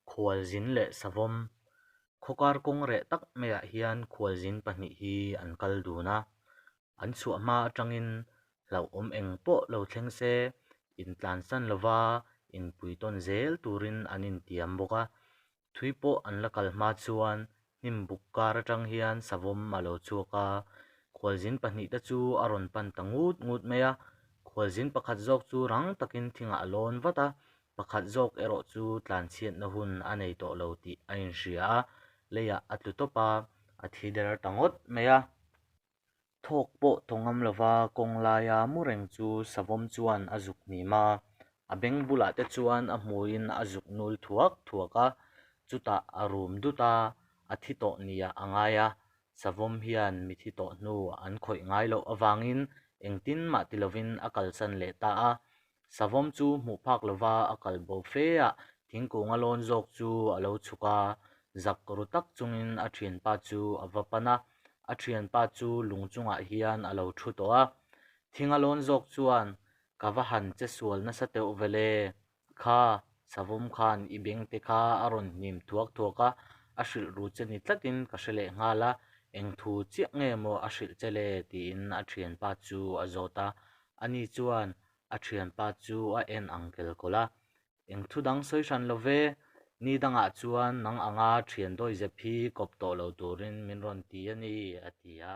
Khualzin leh savawm khawkar kawng reh tak maiah hian khualzin pahnih hi an kal dun a, an chhuah hma atangin hlauhawm eng pawh lo thleng se intlansan lova inpui tawn zel turin an intiam bawk a, thui pawh an la kal hma chuan hnim buk kar atang hian savawm a lo chhuak a, khualzin pahnih te chu a rawn pan ta ngut ngut mai a, khualzin pakhat zawk chu rang takin thingah a lawn vat a, Pakhat zawk erawh chu tlanchhiatna hun a nei tawh lo tih a inhria a, leiah a tlu tawp a, a thi der ta ngawt mai a. Thawk pawh thaw ngam lova kawng laia mu reng chu savawm chuan a zuk hnim a, a beng bulah te chuan a hmuiin a zuk nul thuak thuak a, chutah a rum dut a, a thi tawh niah a ngai a, Savawm hian mi thi tawh hnu an khawih ngai loh avangin engtin mah ti lovin a kalsan leh ta a. Savawm chu hmuh phak lova a kal bo fe a, thingkung a lawn zawk chu a lo chhuk a, zak ru tak chungin a thianpa chu a va pan a, a thianpa chu lung chungah hian a lo thu tawh a. Thing a lawn zawk chuan, Ka va han che sual nasa teuh vele. Kha, savawm khan i beng te kha a rawn hnim thuak thuak a, a hrilh ru che ni tlatin ka hre leh nghal a, eng thu chiah nge maw a hrilh che le? tiin a thianpa chu a zawt a. Ani chuan a thianpa chu a en ang kel kawlh a, Eng thu dang sawi hran lo ve, ni dangah chuan nang anga thian dawihzep hi kawp tawh lo turin min rawn ti a ni, a ti a.